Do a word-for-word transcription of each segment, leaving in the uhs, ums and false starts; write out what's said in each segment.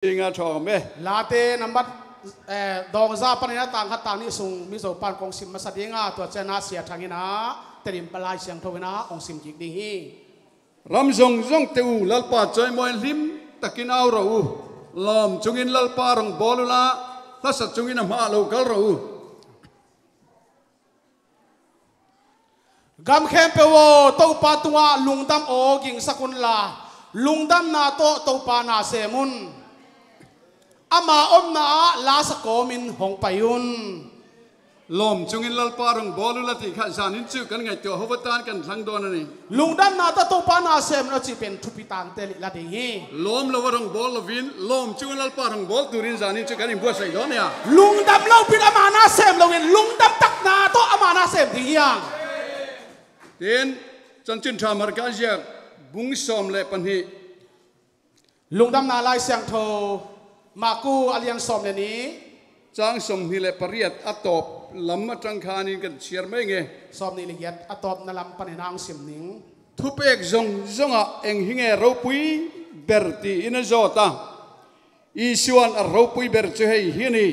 Dinga thawm e. Late nambat, eh, dawngza panin a tang khat tang nih sung Mizo pan kong sim masa dinga, tua ciang a Sia Thang in a Tedim Lai Siangtho in a hong sim kik ding hi. Ram zongzong te uh, Lalpa cawimawi hlim takin au rawh uh. Lawm cungin Lalpa rong bawl uhla, hlasa cungin a hmah lo kal rawh uh. Gam khempeuh aw, Topa tungah lungdam aw gingsak unla, lungdamna tawh Topa na sem un. Ama omna ah lasa kawmin hong pai un. Lawm cungin Lalpa rong bawl uhla ti kha zanin cu kan ngaihtuah hova tan kan thlang dawn a ni. Lungdamna tawh Topa na sem un a cih pen thupi tangte lih la ding hi. Lawm lo a rong bawl loin, lawm cungin Lalpa rong bawl turin zanin cu kan in buatsaih dawn a. Lungdam lo pin ama na sem loin, lungdam takna tawh ama na sem ding hi hang. Tin, Chanchin Tha Marka ziak bung sawm le pahnih. Lungdamna Lai Siangtho, Marku a lian sawm le nih. Cang sawm hnih le pariat a tawp lam a tang khanin kan ciar mai nge. Sawm nih le giat a tawpna lam panin a hong sim ning. Thupek zongzong ah eng hi nge ropui ber tiin a zawt a, Isuan a ropui ber cu hei hi a ni.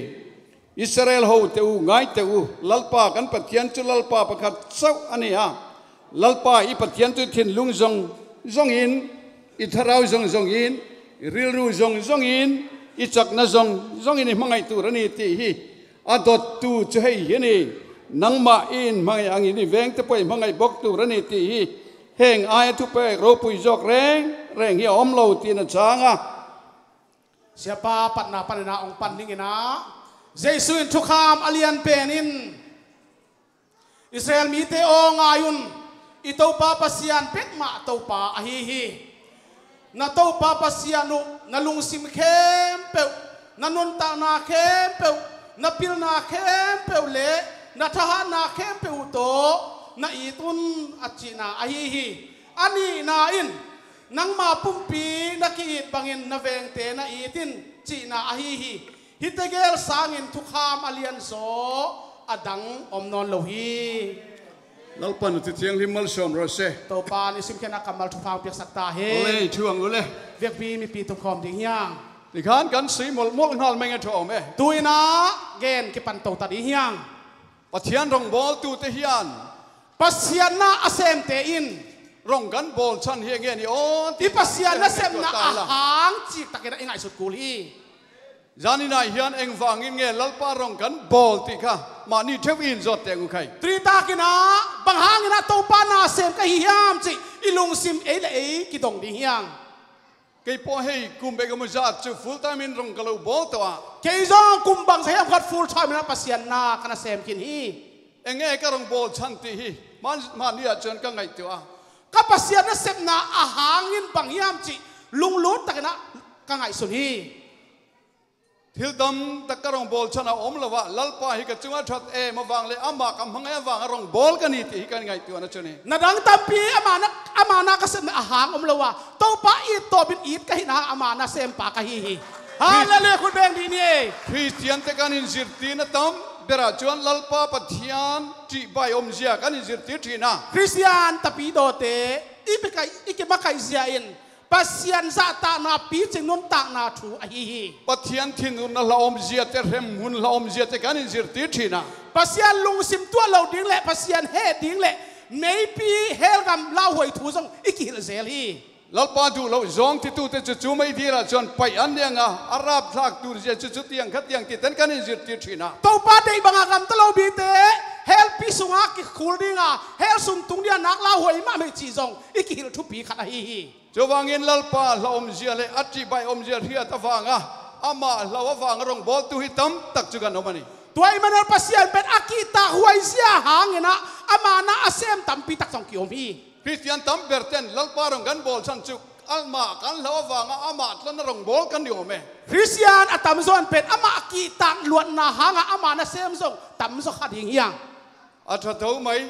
Israel hote uh, ngaite uh, Lalpa kan Pathian cu Lalpa pakhat co a ni a, Lalpa i Pathian cu i thinlung zongzong in, i thlarau zongzong in, i rilru zongzong in, i cakna zongzong in i hmangaih tur a ni ti hi. A dottu cu hei hi a ni. Nangmah in hmangaih angin i vengte pawh i hmangaih bawk tur a ni ti hi. Heng ai a thupek ropui zawk rengreng hi a om lo tiin a cang a. Siapa patna panin a hong pan dingin a, Jesu in thukham a lian pen in, Israel mite aw, ngai un, i Topa Pasian bek mah Topa ahi hi. Na Topa Pasian uh na lungsim khempeuh, na nuntakna khempeuh, na pilna khempeuh le na thahatna khempeuh uh tawh na it un, a cihna ahi hi. A nihna in, nangma pumpi na ki-it bangin na vengte na it in, cihna ahi hi. Hihte gel sangin thukham a lian zaw a dang om nawn lo hi. Lalpan a Thu Thianghlim malsawm rawh se. Topa in i simkhiatna kammal thupha hong piaksak ta hen. Ole, thu ang ule. Biakpi mipi tum khawm ding hi hang. Tikhan kan sui molhmolh ngal mai nge thu a om e. Tu-in a gen kipan to ta ding hi hang. Pathian rongbawltute hi an. Pasian na a semte in. Rong kan bawl chan hi a ngen hi aw. I Pasian nasepna a hang ciktakin a i ngaihsut kul hi. Zanin ah hian eng vangin nge Lalpa rong kan bawl tih kha mahni theuh in zawt teng uh khai. Tui takin ah bang hangin ah Topa na sem ka hi hiam cih i lungsim ei le ei kidong ding hi hang. Kei pawh hei kum bek a mu zat cu full time in rong ka lo bawl tawh a. Kei zong kum bangza hiam khat full time in ah Pasian na ka na sem khin hi. Eng nge ka rong bawl chan tih hi. Mahni ah chuan ka ngaihtuah a. Ka Pasian nasepna a hangin bang hiam cih lunglut takin ah ka ngaihsun hi. Thil tam tak ka rong bawl chan a om lo a, Lalpa hi ka cungah that em avang le amah ka hmangaih avanga rong bawl ka ni tih hi kan ngaihtuahna chu ni. Na dang tampi ama na, ama na ka sepna a hang om lo a, Topa it tawpin it ka hihna hang ama na sempa ka hi hi. Hallelujah, khut beng dih ni. Khristiante kan inzirtirna tam berah chuan Lalpa Pathian ṭihbai awmzia kan inzirtir ṭhin a. Khristian tapi dawte i makaih, i kimakaih zia in Pasian zahtakna picing nuntakna thu ahi hi. Pathian thinurna hlauhawmzia te, hremhmun hlauhawmzia te kan inzirtir ṭhin a. Pasian lungsim tuah lo ding leh Pasian heh ding leh meipi helgam lauhuai thu zong i kihilh zel hi. Lalpa duh loh zawng titute chu chu mei dirah chuan paih an ni ang a, a rapthlak tur zia chu chutiang khatiang tih ten kan inzirtir ṭhin a. Topa deih banga gamta lo mite helpi sunga kikhul dinga hel sung tung dinga nak lauhuai mahmah hi cih zong i kihilh thupi khat ahi hi. Chuvangin Lalpa hlauhawmzia le a ṭihbai awmzia hriat avanga amah hlauh avanga rongbawltu hi tam tak chu kan awm a ni. Tua Immanuel Pasian pen a kihtakhuai zia hangin ah ama na a sem tampi tak zong kiawm hi. Khristian tam berten Lalpa rong kan bawl chan chu amah kan hlauh avanga amah tlawn a rongbawl kan ni awm e. Khristian a tamzaw in pen amah kihtak luatna hanga ama na sem zong tamzaw kha ding hi hang. A ṭha tho mai.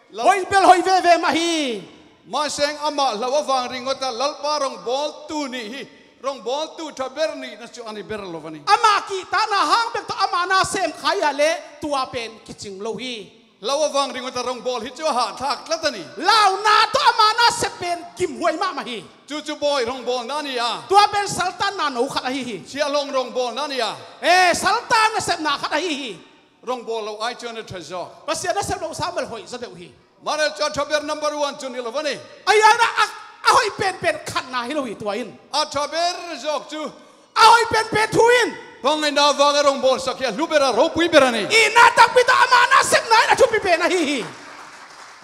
Lal- Hoih bel hoih veve mah hi. Mahse amah hlauh avang ringawta Lalpa rongbawltu nih hi. Rongbawltu ṭha ber nihna chu a ni ber lo a ni. Amah kihtakna hang bek tawh ama na sem kha hi a le tua pen kicing lo hi. Hlauh avang ringawta rongbawl hi chu a hahthlak tlat a ni. Launa tawh ama na sep pen gimhuai mahmah hi. Cucu bawi rongbawlna ni a. Tua pen saltanna no khat ahi hi. Siahlawng rongbawlna ni a. Eh, saltan nasepna khat ahi hi. Rongbawl lo ai cuan a ṭha zawk. Pasian nasep lo sam bel hoih zaw deuh hi. Mare cu a ṭha ber number one cu hi lo va ni. A hiangin a, a hoih penpen khatna hi lo hi tua in. A ṭha ber zawk cu. A hoih penpen thu in. Pangaihna vang a rongbawlsak hi a hlu ber a ropui ber a ni. Itna takpi tawh ama nasepna in a thupi pen ahi hi.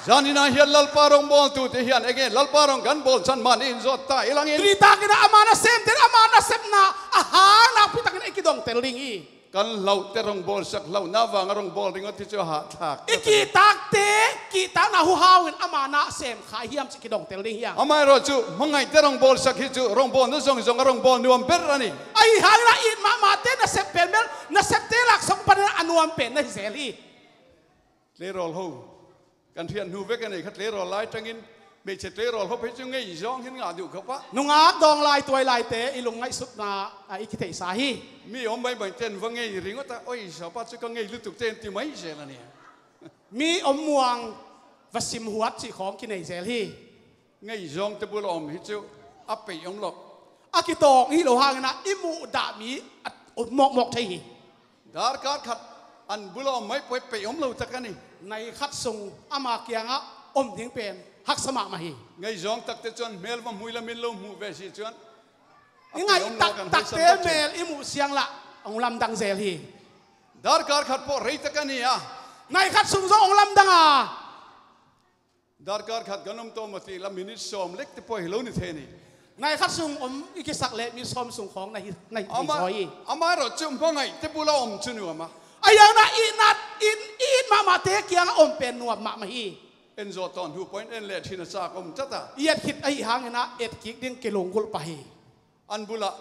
Zanin ah hian Lalpa rongbawltute hian enge Lalpa rawng kan bawl chan mah ni in zawt ta i langin. Tuni takin ah ama nasemte in ama nasepna a hang nakpi takin i kidongtel ding hi. Kan hlauhte rongbawlsak hlauhna vang a rongbawl ringawt hi cu a hahthlak. I kihtakte kihtakna huhau in ama na sem kha hiam cih kidongtel ding hiam. Amaherawhchu hmangaihte rongbawlsak hi cu rongbawlna zongzong a rongbawl nuam ber a ni. Ahi hangin ah it mahmahte nasep pen bel nasepte laksawng panin a nuam pen na hi zel hi. Tleirawl ho. Kan hriat hnu vek a nei kha tleirawl lai aṭangin hmeichhe tleirawl ho phei cu ngeih zawng hin ngah duh khawp a. Nungak dawng lai tuai laite i lungngaihsutna a i kitheihsa hi. Mi om maimai ten va ngei ringawt a, oi, sapa cu ka ngei lutuk ten ti mai zel a ni. Mi om muang va sim huat cih khawng kinei zel hi. Ngeih zawngte bula om hi cu a peih om lo. A kitawng hi lo hangin ah i muh dah mi a om mawkmawk thei hi. Darkar khat an bula om mai poi, peih om lo tak a ni. Nai khat sung ama kiangah om ding pen haksa mahmah hi. Ngeih zawng takte chuan hmel va hmui lamin lo hmuh ve si chuan a peih om lo kan hawisan tak chin. I ngaih taktakte mel i muh siang lah hong lamdang zel hi. Darkar khat pawh rei tak a ni a. Nai khat sung zawng hong lamdang a. Darkar khat kan om tawh maw tih la minute sawm lek te pawh hi lo ni thei ni. Nai khat sung om i kisak leh minute sawm sung khawng na hi, na hi thei zaw hi. Amaherawhchu hmangaihte bula om chu nuam a. A hiangin ah itna, it, it mahmahte kiangah om pen nuam mahmah hi. En zawh tawn hu pawhin en leh ṭhin a chak om tlat a. I et khit ahi hangin ah et kik ding kilunggulh pah hi. An bulah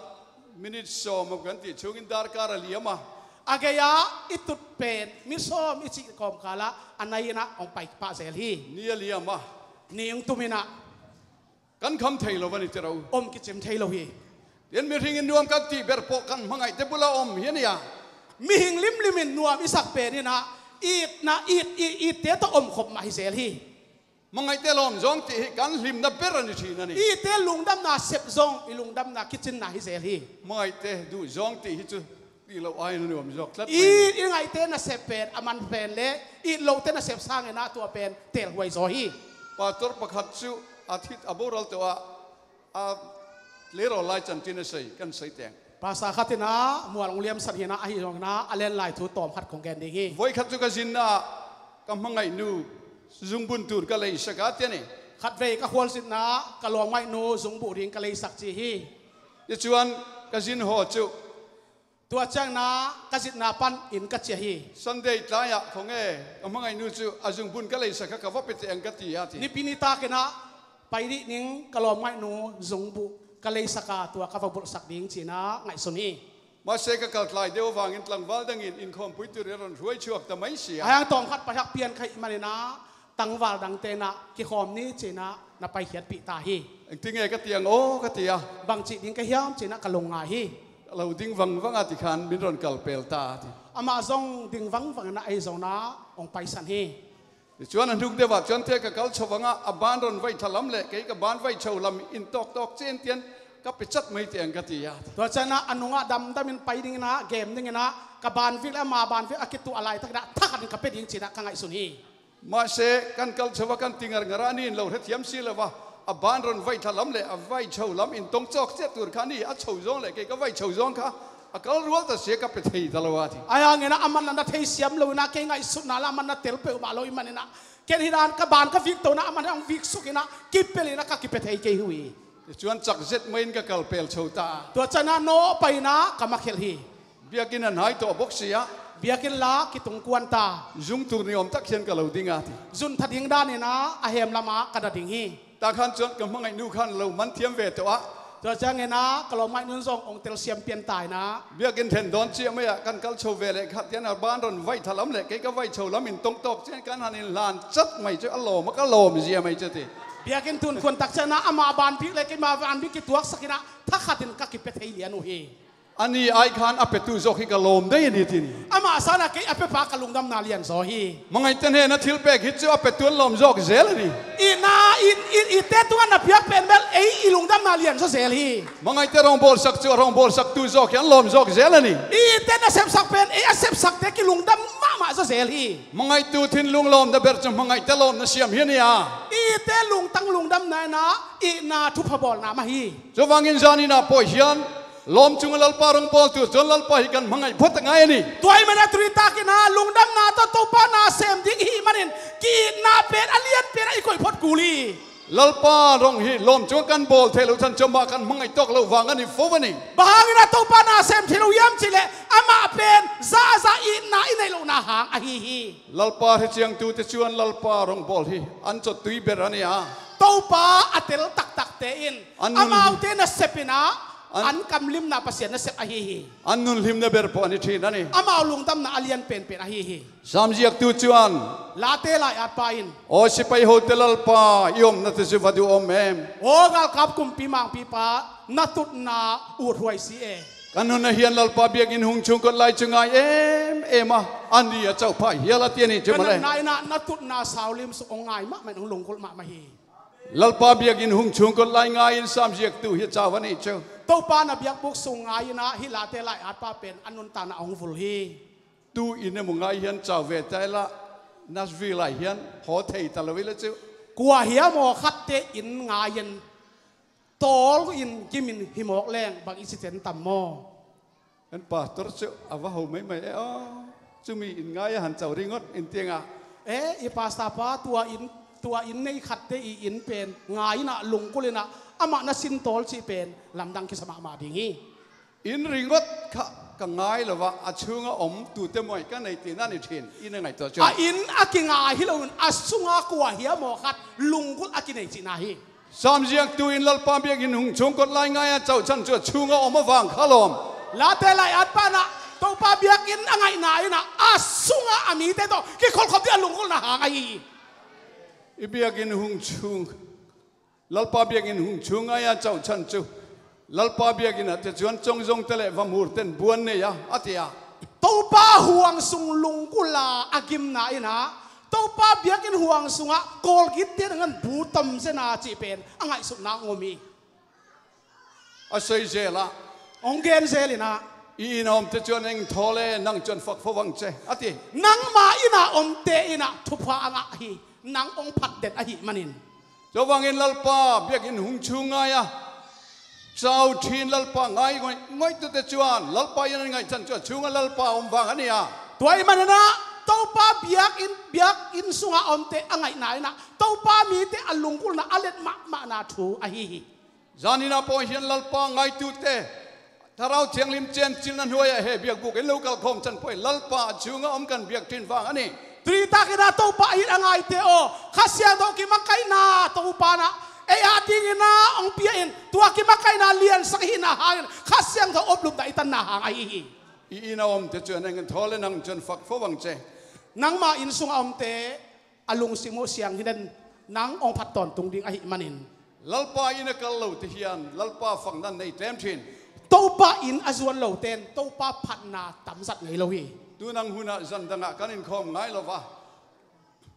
minute sawm a kan tih chungin darkar a liam a. A gei-a i tut pen mi sawm i cih kawmkalah a nai inah hong pai pah zel hi. Ni a liam a. Ni hong tum inah. Kan kham thei lo a ni tiraw. Om kicim thei lo hi. Tin mihringin nuam kan tih ber pawh kan hmangaihte bula om hi a ni a. Mihing limlimin nuam i sak pen inah itna, it, it, itte tawh om khop mah hi zel hi. Hmangaihte lawm zawng tih hi kan hlimna ber a ni ṭhin a ni. Itte lungdamna sep zawng i lungdamna kicinna hi zel hi. Hmangaihte duh zawng tih hi cu tih lo ai na nuam zawk tlat mai. I, i ngaihte nasep pen a man pen le it lote nasep sangin ah tua pen telhuai zaw hi. Pastor pakhat cu a thit a boral tawh ah a tleirawl lai chanchin a sawi kan sawi teng. Pastor khat inah mual hong liamsan hinah ahi zongin ah a len lai thu tawm khat kong gen ding hi. Voi khat cu ka zinna ah ka hmangaihnu zungbun tur ka leisak a ti a ni. Khatvei ka khualzinna ka lawmngaihnu zungbuh ding ka leisak ci hi. Tichuan ka zin haw cu. Tua ciangin ah ka zitna pan inn ka ciah hi. Sunday tlaiah khong e ka hmangaihnu cu a zungbun ka leisak kha ka va pete ang ka ti a ti. Nipi ni takin ah pai dih ning ka lawmngaihnu zungbuh ka leisak a tua ka va bulhsak ding ci-in ah ngaihsun hi. Mahse ka kal tlai deuh avangin tlangval dangin inkhawmpui tur i rawn hruai chhuak ta mai si a. A hiang tawm khat paihak pian kha ih manin ah tangval dangte inah kikhawm ni ci-in ah na paikhiatpih ta hi. Engtin nge ka ti ang aw ka ti a. Bangci ding ka hiam ci-in ah ka lungngai hi. Ka lo ding vangvang a ti khan min rawn kal pel ta a ti. Amah zong ding vangvang inah ahi zongin ah hong paisan hi. Tichuan a hnuk deuhah chuan te ka kal chho vang a, a ban rawn vai ṭha lam leh kei ka ban vai chho lam in tawk tawk chian tian ka pe chat mai ti ang ka ti a. Tua ciangin ah a nungah damdamin pai dingin ah, gem dingin ah, ka ban vik leh ama ban vik a kituah lai takin ah thakhatin ka pe ding ci-in ah ka ngaihsun hi. Mahse, kan kal chho a kan ti ngarngar a, ni in lo hrethiam si lo va, a ban rawn vai ṭha lam leh a vai chho lam in tawng chawk chiah tur kha ni a chho zawng leh kei ka vai chho zawng kha a kal rual ta si a ka pe thei ta lo a ti. Ahi hangin ah a man la na thei siam lo inah kei ngaihsutna la a man na tel peuhmah lo ih manin ah ken hi dan ka ban ka vik to inah a man hong vik suk inah kipel inah ka kipe thei kei hi. Tichuan chak zet maiin ka kal pel chho ta a. Tua ciangin ah naw pai inah ka makhelh hi. Biakinn a hnai tawh bawk si a. Biakinn la kitung kuan ta. Zung tur ni awm tak hian ka lo ding a ti. Zun tha ding danin ah a hem lamah ka na ding hi. Tah khan chuan ka hmangaihnu khan lo man thiam ve tawh a. Tua ciangin ah ka lawmngaihnu zong hong tel siam pian ta inah. Biakinn thlen dawn chiah mai ah kan kal chho ve leh khat hian a ban rawn vai ṭha lam leh kei ka vai chho lam in tawng tawk chian kan han inhlan chat mai chu a lawm a ka lawm zia mai chu ti. Biakinn tun kuan tak ciangin ah ama ban bik leh keima ban bik kituaksak inah thakhatin ka kipe thei lian uh hi. A ni ai khan a petu zawk hi ka lawm dei a ni, a ti ni. Amah sangin ah kei a pepa ka lungdamna lian zaw hi. Hmangaihte hnenah thil pek hi cu a petu an lawm zawk zel a ni. Itna, it, it, itte tungah na piak pen bel ei i lungdamna lian zaw zel hi. Hmangaihte rawngbawlsak cu a rawngbawlsaktu zawk hi an lawm zawk zel a ni. Itte na sepsak pen ei a sepsakte kilungdam mahmah zaw zel hi. Hmangaihtu thinlung lawmna ber cu hmangaihte lawmna siam hi a ni a. Itte lungtang lungdamna in ah itna thupha bawlna mah hi. Cuvangin zaninah pawi hian lawm cunga Lalpa rawngbawltu cun Lalpa hi kan hmangaih phawt a ngai a ni. Tua ahih manin a tuni takin ah lungdamna tawh Topa na sem ding i hih manin ki-itna pen a lian pen ah i koih phawt kul hi. Lalpa rawng hi lawm cunga kan bawl thei lo chan cun amah kan hmangaih tawk lo vang a ni fo a ni. Bang hangin ah Topa na sem thei lo hiam cih leh amah pen zahzah itna i neih lohna hang ahi hi. Lalpa hre ciangtute cuan Lalpa rawngbawl hi an cawttui ber a ni a. Topa a tel taktakte in an nun amaute nasep in ah an an kamlimna Pasian nasep ahi hi. An nunhlimna ber pawh a ni ṭhin a ni. Amau lungdamna a lian penpen ahi hi. Sam ziaktu cuan Late lai-atpa in aw sipai hote Lalpa i omna te cu va duh awm em. Aw galkap kumpi mangpipa na tutna uthruai si e. Kan hun ah hian Lalpa biakinn hung chhungkawt lai cu ngai em em a, a ni a chauh phah hial a ti a nih cu male. Ka natna in ah na tutna saulim suk hong ngai mahmah in hong lungkulh mahmah hi. Lalpa biakinn hung chhungkawt lai ngai in Sam ziaktu hi a cau a nih cu. Topa na biakbuk sung ngai in ah hih Late lai-atpa pen a nuntakna a hong vul hi. Tu inn emaw ngai hian cau ve ta ila Nashville ah hian haw thei ta lo ila cu. Kua hiam aw khatte inn ngai in tawl in kim in hi mawk leng bang i ci ten tam maw? Kan pastor cu a va ho maimai e aw. Cumi in ngai a han cau ringawt in tiangah. E, i pastor pa tua inn, tua inn nei khatte i inn pen ngai in ah lungkulh in ah amah na sin tawl cih pen lamdang kisa mahmah ding hi. Inn ringawt kha ka ngai lo a, a chunga om tute muai ka nei tina ni ṭhin, inn a ngaihtuah chuan. A inn a kingai hi loin a sunga kua hiam aw khat lunggulh a kinei cihna hi. Sam ziaktu in Lalpa biakinn hung chhungkawt lai ngai a chauh chhan chu a chunga om avang kha lawm. Late lai-at pan ah Topa biakinn a ngaihna in ah a sunga a mite tawh kikholhkhop ding a lunggulhna hang ahi hi. I biakinn hung chhung Lalpa biakinn hung chhung ngai a chauh chhan chu Lalpa biakinn ah te chuan chawngzawng te leh vamhur ten buan nei a, a ti a. Topa huang sung lunggulh a a gimna in ah Topa biakinn huang sungah kawlgit te ngan bu tam zena cih pen a ngaihsutna a ngawm hi. A sawi zel a. Hong gen zel in ah. I inn a awmte chuan eng thaw le nang chuan fak fo vang che, a ti. Nangmah inn a awmte in ah thupha a ngah hi. Nang hong phat den ahih manin. Chuvangin Lalpa biakinn hung chhung ngai a, chau ṭhin Lalpa ngai ngawih ngawihtu te chuan Lalpa inn an ngaih chhan chu a chhunga Lalpa a awm vang a ni a. Tua ahih manin ah Topa biakinn, biakinn sunga awmte a ngaihna in ah Topa mite a lunggulhna a let mahmahna thu ahi hi. Zaninah pawh hian Lalpa ngaitute Thlarau Thianghlim chenchilhna hnuaiah he biakbuk in lo kalkhawm chan pawh hi Lalpa a chunga awm kan biak ṭhin vang a ni. Tuni takin ah Topa a it a ngaite aw, Kha Siangtho kimakaihna Topa in ah ei a dingin ah hong pia in tua kimakaihna liansak i hihna hangin Kha Siangtho awplupna i tanna hang ahi hi. I inn a awmte chuan eng thaw le nang chuan fak fo vang che. Nangmah inn sunga awmte a lungsim uh siang hi den nang hong phat tawntung ding ahih manin. Lalpa inn a kal lo te hian Lalpa fakna nei tlem ṭhin. Topa inn a zuan lo ten Topa phatna tam zat ngei lo hi. Tu nang hunah zan dangah kan inkhawm ngai lo va.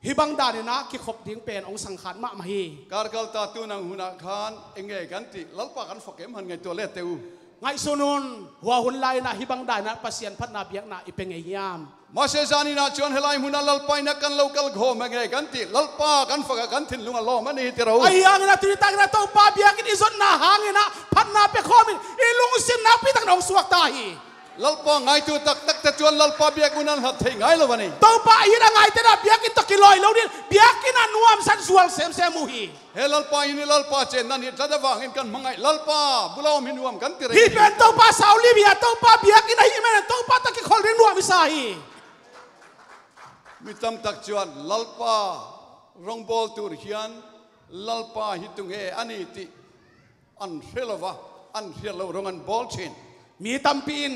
Hih bang danin ah kikhop ding pen hong sang khat mahmah hi. Karkal ta tu nang hunah khan eng nge kan tih, Lalpa kan fak em han ngaihtuah let te u. Ngaihsun un, hua hun lai-in ah hih bang danin ah Pasian phatna biakna i pe ngei hiam? Mahse zanin ah chuan helai hmunah Lalpa inn ah kan lo kal khawm a nge kan tih, Lalpa kan fak a kan thinlung a lawm a ni ti ro. Ahi hangin ah tuni takin ah Topa biakinn i zawtna hangin ah phatna pe khawmin i lungsim nakpi takin hong suak ta hi. Lalpa ngaitu tak tak te chuan Lalpa biakinn an hlat thei ngai lo a ni. Topa a it a ngaite in ah biakinn tawh kilawi lo dingin biakinn ah nuamsan zual semsem uh hi. He Lalpa inn hi Lalpa chenna nih tlat avangin kan hmangaih, Lalpa bula awm hi nuam kan ti reng hi. Hih pen Topa saulim hi a, Topa biakinn ahih manin Topa tawh kikholh ding nuam i sa hi. Mi tam tak chuan Lalpa rawngbawl tur hian Lalpa hi tunge a ni tih an hre lo va, an hriat loh rawng an bawl ṭhin. Mi tampi in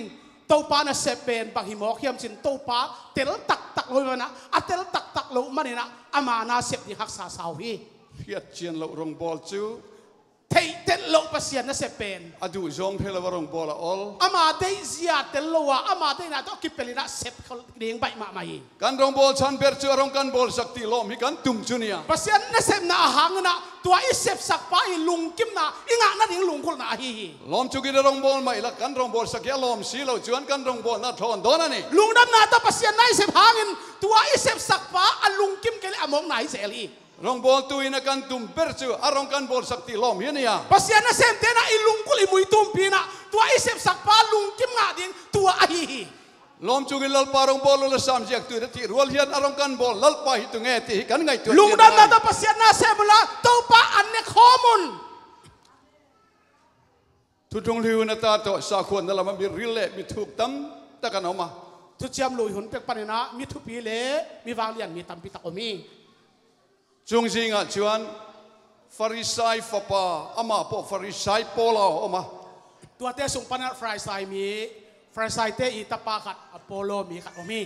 Topa nasep pen bang hi mawk hiam cin Topa tel tak tak lo hi manin ah, a tel tak tak lo manin ah ama nasep ding haksa sa uh hi. Hriat chian loh rawngbawl chu Theih tel loh Pasian nasep pen a duh zawng thei lo a rong bawl a ol. Ama deih zia tel lo a, ama deihna tawh a kipelh in a sep kho ding baih mahmah hi. Kan rong bawl chan ber cu a rong kan bawlsak ti lawm hi kan tum cu nia. Pasian nasepna a hangin a tua i sepsak pa i lungkimna i ngah nading lunggulhna ahi hi. Lawm cu gin a rong bawl mah i lak kan rong bawlsak hi a lawm si lo cuan kan rong bawlna thawn dawn a ni. Lungdamna tawh Pasian na i sep hangin tua i sepsak pa a lungkim kei le a mawkna hi zel hi. Rongbawltu in a kan tum ber cu a rong kan bawlsak ti lawm hi a ni a. Pasian nasemte in a i lungkulh i mui tumpi in a tua i sepsak pa lungkim ngah ding tua ahi hi. Lawm cungin Lalpa rong bawl lo la sam ziak tu in a ti rual hian a rong kan bawl Lalpa hi tu nge ti hi kan ngaihtuah. Lungdamna tawh Pasian na sem unla Topa an ne khawm un. Thuthlung hlui hun a ta tawh sakhuanna lamah mi ril le mi thuk tam tak an om a. Thuciam lui hun pek panin a mi thupi le mi vanglian mi tampi tak om hi. Cungzingah chuan Farisai fapa amah pawh Farisai pawla a om a. Tuate sung panin a Farisai mi, Farisai te i tapa khat a pawlaw mi khat om hi.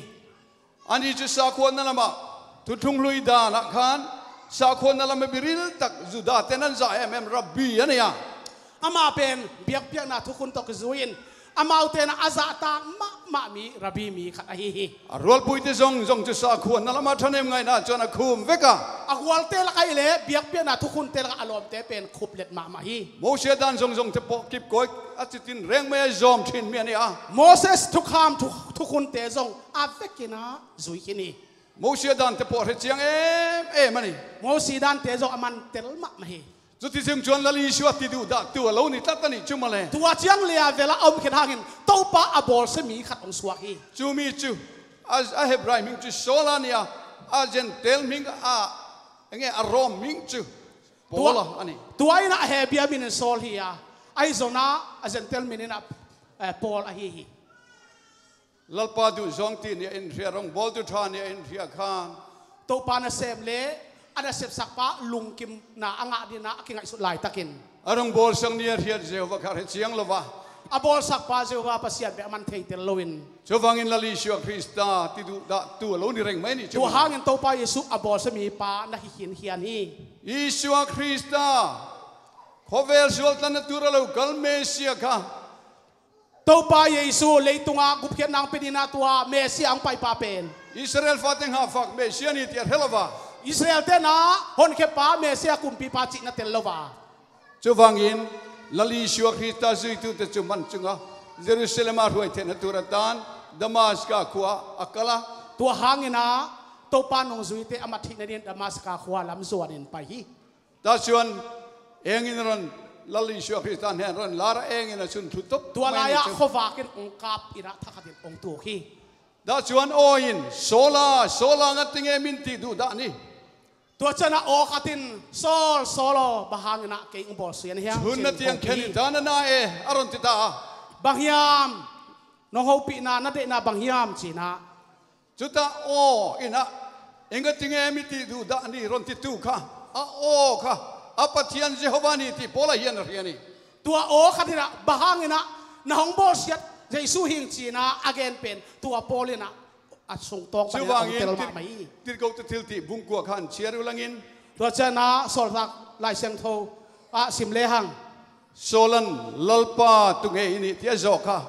Ani cu sakhuanna lamah thuthlung hlui danah khan sakhuanna lamah biril tak Judah te nan zah em em rabbi a nei a. Amah pen biakpiakna thukhun tawh kizui in amaute na a zahtak mahmah mi rabbi mi khat ahi hi. A rualpuite zong zong cu sakhuanna lamah thanem ngaihna chuan a khum vek a. A hualte lakah i le biakpiakna thukhunte lakah a lawmte pen khuplet mahmah hi. Mosia dan zong zong te pawh kipkawi a citin reng mai a zawm ṭhin mi a ni a. Moses thukham thu- thukhunte zong a vekin a zui khin hi. Mosia dante pawh hre chiang em em a ni. Mosi dante zong a man tel mahmah hi. Cuti zing chuan Lal Isua ti duhdahtu a lo ni tlat a nih cu mawle. Tua chiang lia vela a om khin hangin Topa a bawlsia mi khat hong suak hi. Cumi cu a, a Hebrai hming cu Saul a ni a, a Gentail hming a, enge a Rom hming cu Paula a ni. Tua in a Hebrai min in Saul hi a, ahi zongin a Gentail min in a, eh, Paul ahi hi. Lalpa duh zawng ti nia in hria, rongbawltu ṭha nia in hria khan Topa nasem le a nasepsak pa lungkimna a ngah dingin a kingaihsut laitakin a rongbawlsak nia hriat Jehovah kha hre chiang lo va. A bawlsak pa Jehovah Pasian bek a man thei tel loin. Chuvangin Lal Isua Krista ti duhdahtu a lo ni reng mai ni cu. Tua hangin Topa Jesuh a bawlsia mi pa na hi khinkhian hi. Isua Krista khawvel sualtlanna tur a lo kal Messia kha. Topa Jesuh leitunga gupkhiatna hong pe dingin a tua Messia hong pai pa pen Israel fate hngahfak Messia ni tih a hre lo va. Israel te na honkhia pa Messia kumpipa cihna tel lo va. Chuvangin Lal Isua Krista zuitute cu man cunga Jerusalem a hruai theihna tur a tan Damaska khua a kal a. Tua hangin a Topa nungzuite a mat theihna dingin Damaska khua lam zuanin pai hi. Tah chuan engin ran Lal Isua Krista hnen ran lar a engin a chun thlu tawp. Tua laia khuavakin hong kap in a thakhatin hong tuk hi. Tah chuan aw in Saula, Saula, ngatinge min tih duhdah ni? Tua chuan a aw khatin Saul, Saul aw, bang hangin a kei hong bawlsia na hiam? Chhun na tiang khen i ta na na e a rawn ti ta a. Bang hiam? Nong hopihna na deihna bang hiam? Ci-in a. Chuta aw in a, engatinge mi tih duhdah ni rawn titu kha, a aw kha a Pathian Jehovah ni tih Paula hian a hria ni. Tua aw khatin a, bang hangin a na hong bawlsiat Jesuh hi ing ci-in a a gen pen tua Paul in a a sungtawng panin a hong tel mahmah hi. Chuvangin tir-, Tirhkohte Thiltih bung kua khan chhiar u langin. Tua chuan a Sawltak Lai Siangtho ah sim lehang. Saul in Lalpa tu ngei i nih tih a zawh kha.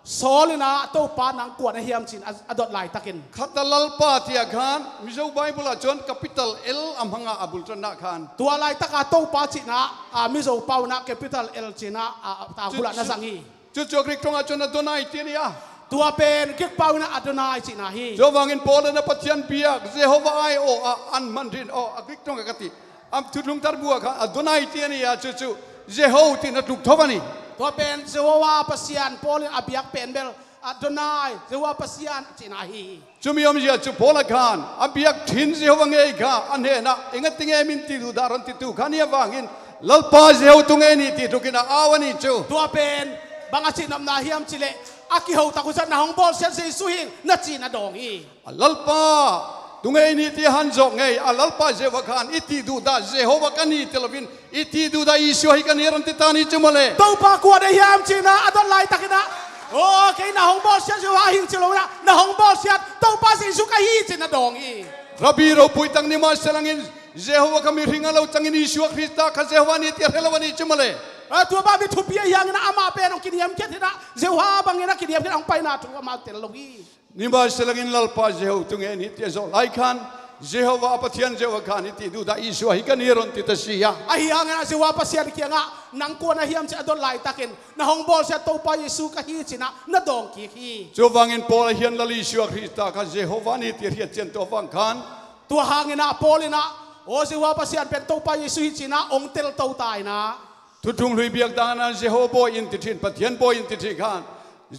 Saul in a Topa nang kua na hiam ci-in a, a dot laitakin. Khata Lalpa tih ah khan Mizo Bible ah chuan capital L a hmang a, a bul ṭanna khan. Tua laitaka Topa cihna, a, Mizo pau in a capital L ci-in a, a, a, a bulah na zang hi. Chu, chu, chu Greek ṭawngah chuan Adonai tih a ni a. Tua pen Greek pau in a Adonai cihna hi. Chuvangin Paul in a Pathian biak Jehovah ai aw a an hman rin aw a Greek ṭawngah ka ti. A thuthlung tarbuah kha Adonai tih a ni a, chu chu Jeho tihna tluk tho a ni. Tua pen Jehovah Pasian Paul in a biak pen bel Adonai, Jehovah Pasian a cihna hi. Chumi awmzia chu Paula khan a biak ṭhin Jehovah ngei kha a hnenah engatinge min tih duhdah rawn titu kha ni avangin Lalpa Jeho tu ngei ni tih tlukin a au a ni chu. Tua pen bang a cihnopna hiam cihleh a kiho tak uh chuan na hong bawlsiat Jesuh hi na ci-in a dawng hi. A Lalpa tu ngei ni tih han zawh ngei a Lalpa Jehovah khan i tih duhdah Jehovah ka ni ti lovin i tih duhdah Isua hi ka ni rawn ti ta ni chu mawle. Topa kua na hiam ci-in a dot laitakin a, aw, kei na hong bawlsiat Jehovah hi ing ci loin a na hong bawlsiat Topa Jesuh ka hi ci-in a dawng hi. Rabbi ropui tak ni mah se langin Jehovah kha mihring a lo ciangin Isua Krista kha Jehovah ni ti a hre lo a nih cu maw le. A, tua bang mi thupi ahi hangin amah pen hong kiniamkhiat hi a, Jehovah bangin a kiniamkhiat hong paina thu amah tel lo hi. Ni mah se langin Lalpa Jehovah tu nge ni ti a zawh lai khan, Jehovah a Pathian Jehovah kha ni ti duhdah Isua hi ka ni run ti ta si a. Ahi hangin a Jehovah Pasian kiangah nang kua na hiam ci a dot laitakin na hong bawlsia Topa Jesu ka hi cinah na dawng kik hi. Cu vangin Paul a hian Lal Isua Krista kha Jehovah ni ti a hriat cian tua vang khan. Tua hangin ah Paul in ah, aw Jehovah Pasian pen Topa Jesu hi cinah hong telto ta inah. Thuthung hlui biak dangin ah Jehovah bawi in ti ṭhin, Pathian bawi in ti ṭhin khan.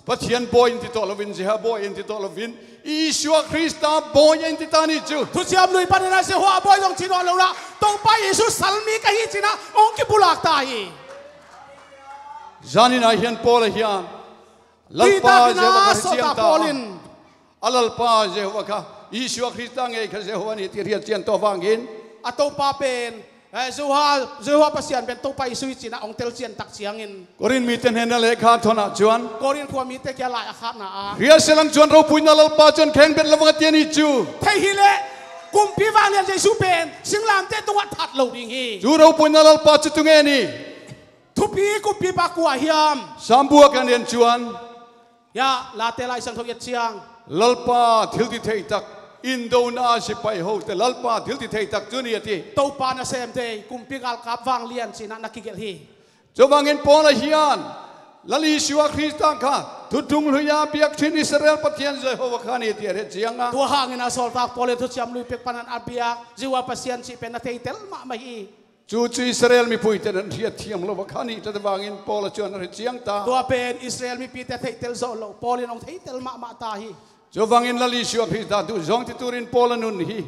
Pathian bawi in ti tawh lovin, Jehovah bawi in ti tawh lovin, Isua Krista bawi in ti ta ni cu. Thuciam Lui panin ah Jehovah bawi zong ci nawn lo lah, Topa Jesu salmi ka hi cinah hong kipulak ta hi. Zanin ah hian Paul a hian Lalpa Jehovah kha hriat cian ta. A Lalpa Jehovah kha, Isua Krista ngei kha Jehovah ni ti hriat cian tua vangin. A Topa pen, eh, Jehovah, Jehovah Pasian pen Topa Jesu hi cinah hong tel cian tak ciangin. Korin mite hnenah lekha thawnah cuan. Korin khua mite kia lai a khatna ah. Hriat sia lang cuan ropuina Lalpa cuan khengbet lo vang a ti a ni cu. Thei hi leh, kumpi vanglian Jesu pen, singlamteh tungah that lo ding hi. Cu ropuina Lalpa cu tu nge ni. Thupi kumpipa kua hiam. Sam bua kan en cuan. Ya, Late Lai Siangtho i et ciang. Lalpa thilti theitak, indona sipai hote, Lalpa thilti theitak cu ni a ti. Topa nasemte, kumpi galkap vanglian cinah na kigelh hi. Cu vangin Paul a hian, Lal Isua Krista kha, thuthung hlui a biak ṭhin Israel Pathian Jehovah kha ni ti a hriat ciangah. Tua hangin a sawltak Paul in Thuciam Lui pek panin a biak, Jehovah Pasian cih pen na theitel mahmah hi. Cucu Israel mipuite nan hriat thiam lo a kha nih tlat vangin Paul a cuan a hriat ciang ta. Tua pen Israel mipite theitel zawh lo, Paul in hong theitel mahmah ta hi. Cu vangin Lal Isua Krista duh zawng ti turin Paul a nun hi.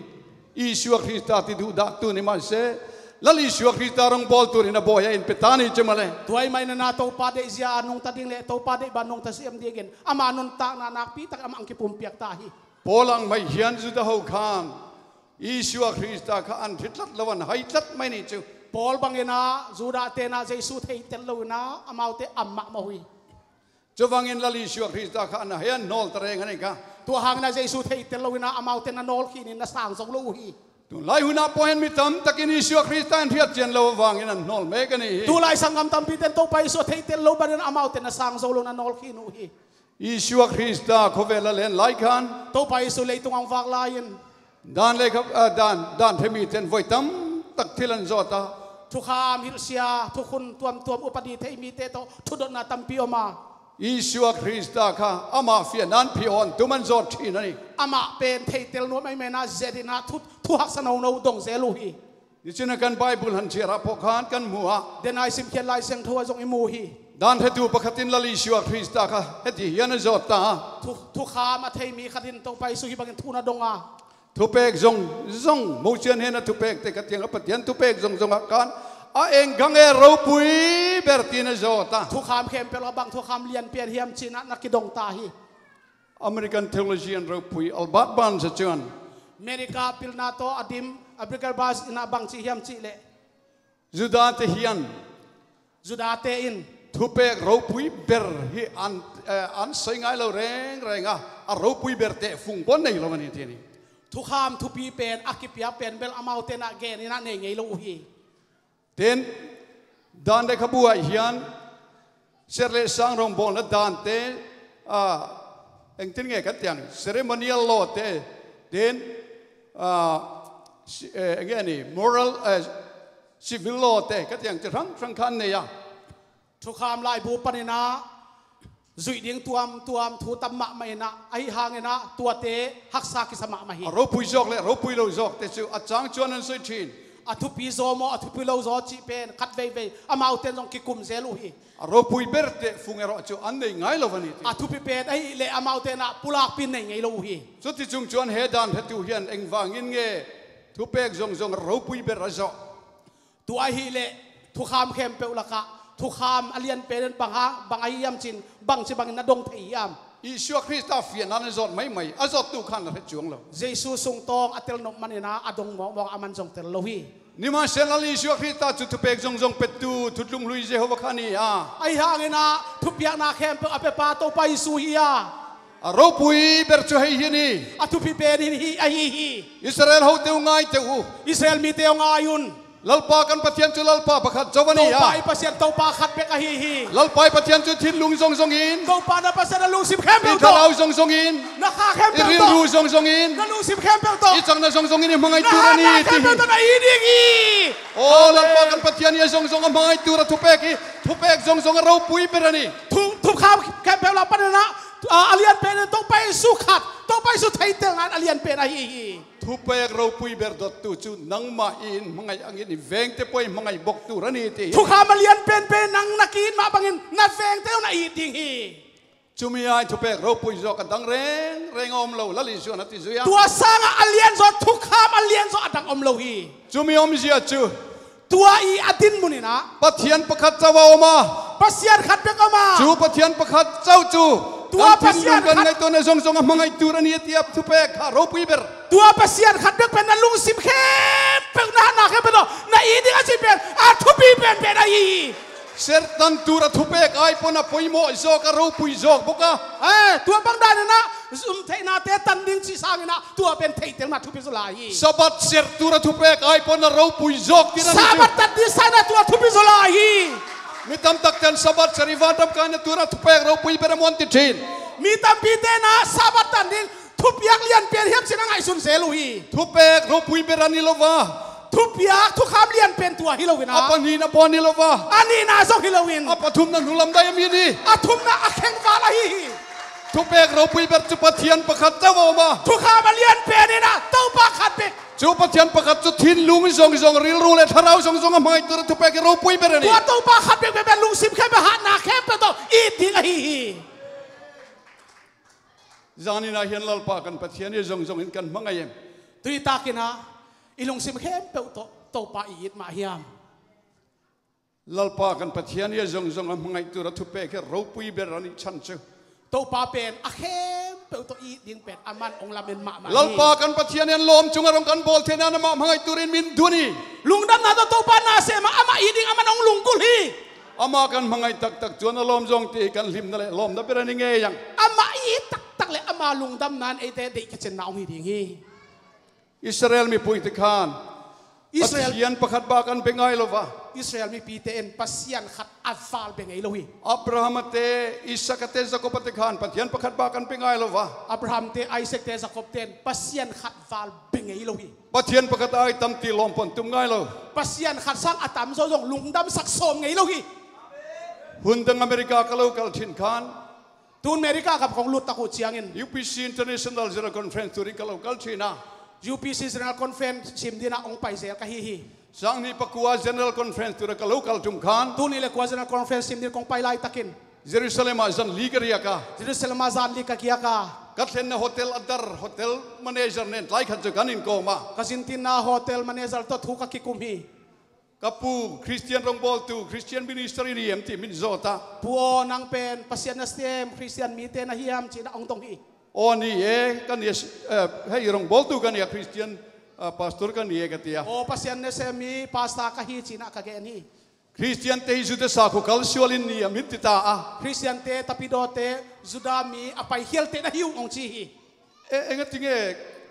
Isua Krista ti duhdah tu ni mah se, Lal Isua Krista rong bawl turin a bawi a in pe ta ni cu maw le. Tua i mah in a na Topa deihzia a nungta ding le Topa deih ban nungta siam dingin ama nuntakna nakpi tak amah hong kipumpiak ta hi. Paul ang mai hian Judah ho khan Isua Krista kha an hritlat lo, an haitlat mai ni cu. Paul bangin ah Judah tenah Jesu theitel lo inah amaute am mahmah uh hi. Cu vangin Lal Isua Krista kha an hei an nawl ta reng a nei kha. Tua hangin ah Jesu theitel lo inah amaute na nawl khin in na sang zo lo uh hi. Tunlai hunah pawh hian mi tamtakin Isua Krista in hriat cian lo vangin an nawl mek a ni hi. Tulai sanggam tampi ten Topa Isua theitel lo banin amaute na sang zo lo na nawl khin uh hi. Isua Krista khawvel a len lai khan. Topa Isu leitung a hong vak lai-in. Dan le kha, ah, dan, dan thei mite in voi tam tak thil an zawt a. Thukham hilhsia, thukhun tuamtuam upadi thei mite tawh thudotna tampi om a. Isua Krista kha amah fianna an phih hawn tum an zawt ṭhin a ni. Amah pen theitel nuam ahi menah zet inah thu, thu haksa nono dong zel uh hi. Nicin a kan Bible han chiarah pawh khan kan hmu a. Denai simkhiat Lai Siangtho ah zong i mu hi. Dan hetu pakhat in Lal Isua Krista kha heti hian a zawt ta. Thu, thukham a thei mi khat in Topa Isu hi bangin thu na dong a. Thupek zong, zong, Mosiah hnen a thupek te ka tiang a Pathian thupek zong zong ah khan a enggang e ropui ber tiin a zawt a. Thukham khempeuh ah bang thukham lianpian hiam cinah na kidong ta hi. American theologian ropui Albert Barnes a cuan. America pilna tawh a dim Albert Barnes in ah bang ci hiam cih leh. Judah te hian. Judah te in. Thupek ropui ber hi an, eh, an soi ngai lo rengreng a, a ropui ber te fung pawh nei lo a ni ti a ni. Thukham thupi pen a kipiak pen bel amaute in ah gen in ah nei ngei lo uh hi. Tin, dan le khabu ah hian ser le sang rongbawlna dante, ah, engtin nge kan tiang, ceremonial law te, tin, ah, si-, eh, eng nge ni, moral, eh, civil law te ka tiang ti hrang hrang khan nei a. Thukham laibu panin ah zuih ding tuamtuam thu tam mahmah inah, ahi hangin ah tuate haksa kisa mahmah hi. A ropui zawk le a ropui lo zawk te cu a cang cuan an soi ṭhin. A thupi zaw maw, a thupi lo zaw cih pen khat veivei amaute in zong kikum zel uh hi. A ropui ber te fung erawh cu an nei ngai lo a ni ti. A thupi pen ahi leh amaute in ah pulakpi nei ngei lo uh hi. Cuticung cuan he dan hetu hian engvangin nge thupek zongzong a ropui ber a zawh? Tua ahih leh thukham khempeuh lakah thukham a lian pen in bang ha, bang ahi hiam cin, bangci bangin na dong thei hiam? Isua Krista fianna na zawt maimai, a zawttu khan na hre cuang lo. Jesu sungtawng a tel nop manin ah a dong mawkmawk a man zong tel lo hi. Nimahsela Isua Krista cu thupek zongzong petu thutlung hlui Jehovah kha ni a. Ahi hangin ah thupiakna khempeuh a pepa Topa Isu hi a. A ropui ber cu hei hi ni. A thupi pen hi, hi, ahi hi. Israel hote uh ngaite uh. Israel mite uh ngai un. Lalpa kan Pathian cu Lalpa pakhat zo a ni a. Topa i Pasian Topa khat bek ahi hi. Lalpa i Pathian cu thinlung zongzong in. Topa na Pasian na lungsim khempeuh tawh. I thlarau zongzong in. Na kha khempeuh tawh. I rilru zongzong in. Na lungsim khempeuh tawh. I cakna zongzong in i hmangai tur a ni ti hi. Na hatna khempeuh tawh na it ding hi. Aw, amen. Lalpa kan Pathian i a zongzong a hmangai tur a thupek hi. Thupek zongzong a ropui ber a ni. Thu, thukham khempeuh la panin ah, a, a lian pen in Topa Jesuh khat, Topa Jesuh theihtelna in a lian pen ahi hi. Thupek ropui ber dottu cu nangmah in hmangai angin i vengte pua i hmangai bok tur a ni ti hi. Thukham a lian penpen nang na ki-it mah bangin na vengte uh na it ding hi. Cumi ai thupek ropui zawk a dang rengreng a om lo, Lal Jesuh in a ti zui a. Tua sangah a lianzaw, thukham a lianzaw a dang om lo hi. Cumi omzia cu. Tua i a dinmun in ah. Pathian pakhat co a om a. Pasian khat bek om a. Cu Pathian pakhat co cu. Tua kan thinlung kan ngaihtuahna zongzong a hmangai tur a ni a ti a thupek kha ropui ber. Tua Pasian khat bek pen na lungsim khempeuh, na hatna khempeuh tawh na it ding a ci pen a thupi penpen ahi hi. Serh tan tur a thupek ai pawn a poimawh zawk a ropui zawk bok a. Eh, tua bang dan in ah, um, theihnate tan ding cih sangin ah, tua pen theihtelna thupi zaw lai hi. Sabbath serh tur a thupek ai pawn a ropui zawk ding a ni. Sabbath tan ding sangin ah tua thupi zaw lai hi. Mi tamtakte in Sabbath serh i vanram kaina tur a thupek ropui ber a muan ti ṭhin. Mi tampite in ah Sabbath tan ding thupiak lianpen hiam cih na ngaihsun zel uh hi. Thupek ropui ber a ni lo va. Thupiak, thukham lianpen tua hi lo in ah. A pahnihna pawh a ni lo va. A nihna zong hi lo in. A pathumna hnulam dai a mi ni. A thumna a khengval ahi hi. Thupek ropui ber cu Pathian pakhat co a om a. Thukham a lianpen in ah Topa khat bek. Cu Pathian pakhat cu thinlung zongzong, rilru le thlarau zongzong a hmangai tur a thupek hi ropui ber a ni. Tua Topa khat bek pen lungsim khempeuh, hatna khempeuh tawh it ding ahi hi. Zanin ah hian Lalpa kan Pathian i zongzong in kan hmangai em? Tui takin ah i lungsim khempeuh tawh Topa i it mah hiam? Lalpa kan Pathian i zongzong a hmangai tur a thupek hi ropui ber a nih chan cu. Topa pen a khempeuh tawh i it ding pen aman ong lamen mahmah hi. Lalpa kan Pathian in lawm cungah rong kan bawl theihna in amah hmangai turin min dun hi. Lungdamna tawh Topa na sem ah amah it ding aman ong lunggulh hi. Amah kan hmangai taktak cuan a lawm zong ti hi, kan hlimna le lawmna ber a ni ngei ang. Amah it taktak le ama lungdamna in eite deih kicinna ong hi ding hi. Israel mipuite khan Israel Pathian pakhat bak an bia ngei lo va. Israel mipite in Pasian khat a val bia ngei lo hi. Abraham te, Isak te, Jakob te khan Pathian pakhat bak an bia ngei lo va. Abraham te, Isak te, Jakob te in Pasian khat val bia ngei lo hi. Pathian pakhat a ai tam ti lawm pon tum ngei lo. Pasian khat sang a tamzaw zong lungdamsak sawm ngei lo hi. Hun dang America ka lo kal chin khan. Tun America gam kong lut tak uh ciangin U P C International General Conference turin ka lo kal chin a. U P C General Conference sim dingin ah ong pai zel ka hi hi. Sang nih pakua General Conference tura ka lo kal tum khan. Tun nih le kua General Conference sim dingin kong pai laitakin Jerusalem ah zan li ka riak a. Jerusalem ah zan li ka kiak a. Ka thlenna hotel a dar, hotel manager nen tlai khat cu kan inn kawm a. Ka zintinna hotel manager tawh thu ka kikum hi. Ka pu, Christian rongbawltu, Christian minister i hi em ti min zawt a. Pu aw, nang pen Pasian nasem Christian mite na hiam ci-in ah ong dong hi. Aw ni e, ka ni a, eh, hei rongbawltu ka ni a, Christian, eh, pastor ka ni e ka ti a. Aw, Pasian nasem mi pastor ka hi ci-in ah ka gen hi. Christian te hi Juda sakhua kalsual in ni a min ti ta a. Christian te, tapidaw te, Juda mi a paikhial te na hi uh ong ci hi. E, engatinge